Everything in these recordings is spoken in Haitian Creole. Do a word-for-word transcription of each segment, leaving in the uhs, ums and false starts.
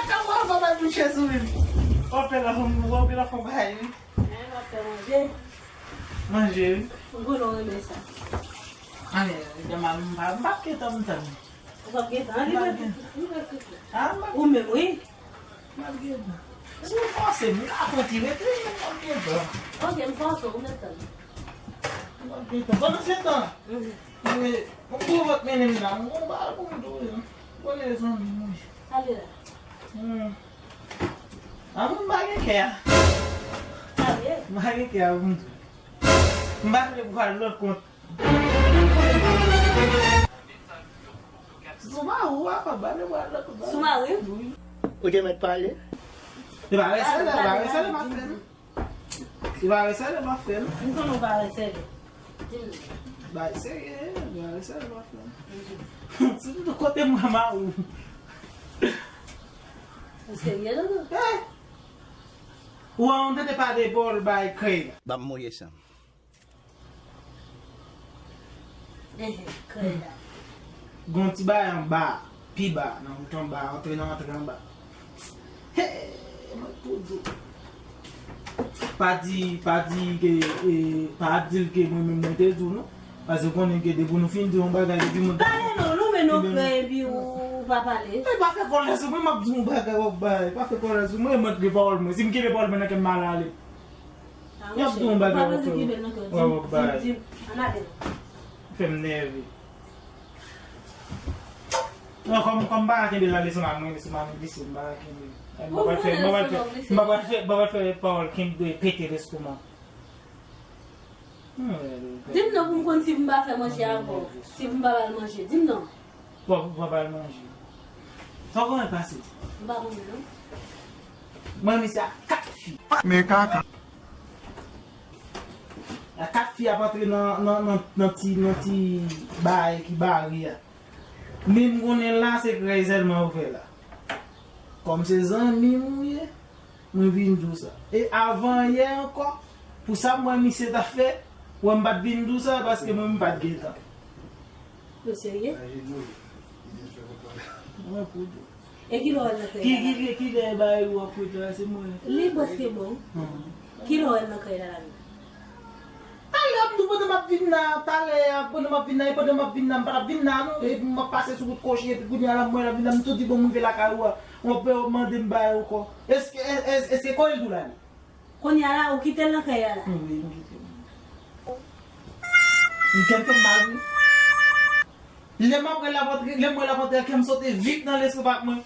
Mwen ka wè w pa bay moun chèz ou menm. W ap fè la fanm, w ap fè la fanm bay, wi. Mwen ap fè manje. Manje, wi. Mwen konnen w renmen sa. Anyen, demen m pa, m p ap gentan m tann. Ou p ap gentan, li mèt, li mèt kouche. Ah, m p ap Ou menm, wi. M p ap gentan. Si w fòse m, m ka fè yon ti rete, men m p ap gentan. Ok, m fòse w, ou mèt tann. M p ap gentan. Pandan se tan, Mhm. mwen, mwen gwo vant mennen m la, mwen gon bagay pou m di w, wi. Konnen zanmi m, wi. Ale la. Hmm. A, mwen m pa gen kè a. Ale. M pa gen kè a pou m di w. M pa vle pou al lòt kont. Sou mari w, a, pa bale, bwa, lòt, bale. Sou mari m? Wi. Ou te mèt pale? Se pa resèlè, pa resèlè, pa fè l. Se pa resèlè, pa fè l. M konnen w pa resèlè. Di m. Bay serye, pa resèlè, pa fè l. Si tout kote m wè mari w. Ou serye, non, non? Eh! Ou an, ou tande pa de bòl bay krèy la. Ban m mouye san m. Ehe, krèy la. Gon ti bagay anba, pi ba, nan wout anba, antre nan antre anba. Hey, mwen pou di w. Pa di, pa di ke, e, pa di l ke mwen menm mwen te di w, non. Paske w konnen ke depi nou fin di yon bagay, depi mwen Pale non, non, men non, krèy, epi ou, ou pa pale. E pa fè kòlè sou mwen, m ap di yon bagay, w ap bay. Pa fè kòlè sou mwen, e mwen kenbe pawòl mwen. Si m kenbe pawòl mwen nan kè m mal ale. Y ap di yon bagay w ap fè. W ap bay. Fè m nève. Non, kòm, kòm m pa ka kenbe la leson la, mwen, leson la, mwen glise, m pa ka kenbe. M pa pral fè, m pa pral fè, m pa pral fè, m pa pral fè pawòl kenbe pete lestomak mwen. Hmm. Di m non pou m konn si m pa fè manje ankò, si m pa ba l manje. Di m non. Bon, bon, ba l manje. Sa w konnen pase? M pa konnen, non. Mwen, misye a kat fi. Men kaka. A kat fi ap antre nan, nan, nan, nan ti, nan ti bagay ki bare a. Men m konnen la, se krèy sèlman ou fè la. Kòm se zanmi m ou ye, mwen vin di w sa. E avan yè ankò, pou sa m wè misye t ap fè, wè m pa t vin di w sa, paske mwen, m pa t gen tan. Ou serye? Mwen pou di w. E kilè w al nan kay la? Ki, ki, ki, kilè bagay ou ap kwete la, se mwen. Li prèske bon. Kilè w al nan kay la, la menm? Talè, m di w, pandan m ap vin la, talè a, pandan m ap vin la, e pandan m ap vin la, m pa t ap vin la, non. Epi m ap pase sou wout Kochi, epi kounye a la, m wè l ap vin la, m tou di, bon, m rive lakay ou a. W ap mande m bagay ankò. Èske, è-, è-, èske kò l tou la, li? Kounye a la, ou kite l nan kay la, la? Wi, m kite l. M kè m fè m mal, wi. Lè m ap wè l ap antre, lè m wè l ap antre, kè m sote vit nan lestomak mwen.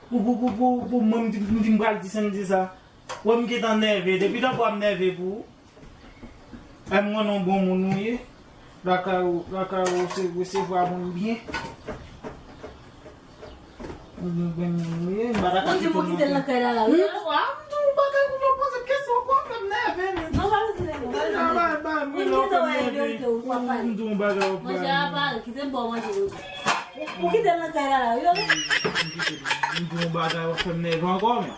Pou, pou, pou, pou, pou mwen, m di, m di m pral di sa, m di sa. Wè m gentan nève. Depi tankou a m nève pou ou. Ay, m konnen w bon moun ou ye. Lakay ou, lakay ou se resevwa moun byen. Ou bon moun ou ye. M pa ta ka kite l nan kay la. M di w bagay pou m poze kesyon ankò, fè m nève, men. Non, pa mete nève. Deja, bay, bay, mwen la, w fè m nève. M di w bagay, w ap bay. Manje a pare, kite m ba w manje. Ou kite l nan kay la, la, wi. M di w bagay, w ap fè m nève ankò, men.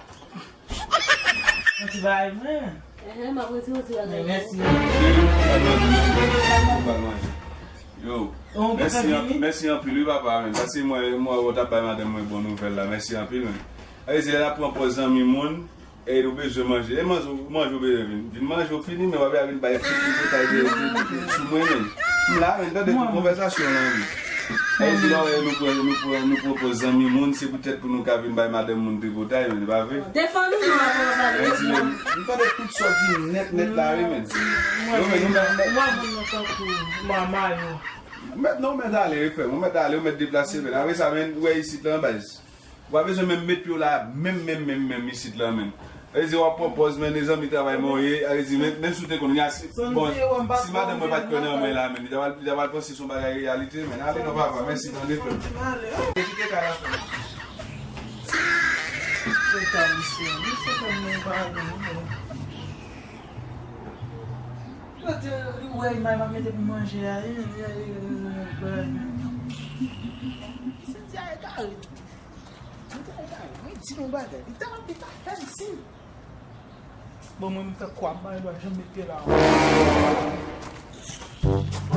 Yon ti bagay mwen. Ehe, m ap retire yon ti bagay. Men mèsi. Yo, mèsi an-, mèsi anpil, wi, papa, men. Paske mwen, mwen, w t ap bay madanm mwen bon nouvèl la. Mèsi anpil, men. Sa vle di, lè n ap pran pòz zanmi moun, e ou bezwen manje. E manje, manje ou bezwen vin. Vin manje ou fini, men w ap vin bay ti tripotay de, de, de, de sou mwen, men. M la, men, tande tout konvèsasyon lan, wi. Sa vle di, lè w wè nou pran, nou pran, nou pran pòz zanmi moun, se poutèt pou nou ka vin bay madanm moun tripotay, men, pa vre? Defann ou non, avan w pale. Sa vle di, men, m tande tout sa w di nèt, nèt la, wi, men. Mwen, non, men, nou, men, men, mwen, moun nan tankou mama yo. Mèt, non, mèt ale, wi, frè m. Ou mèt ale, ou mèt deplase, men. Apre sa, men, ou wè isit lan, baz. Ou pa bezwen menm met pye w la, menm, menm, menm, menm isit la, menm. Sa vle di w ap pran pòz, men zanmi travay mwen w ye. Sa vle di, men, menm si w te konn, si, bon, si madanm mwen pa t kwè nan mwen la, men li ta pral, li ta pral panse se yon bagay reyalite, men ale non papa, mèsi tande frè m. Kite kay la frè m. Se ta misye, misye fè mwen pa ale non. Yo di li wè imay m ap mete pou manje a. Misye di a egare. Misye di a egare. Mwen di nou bagay, li ta, li ta fè m siy. Bon, mwen, m fè kwa, m pa gen dwa janm met pye la ankò.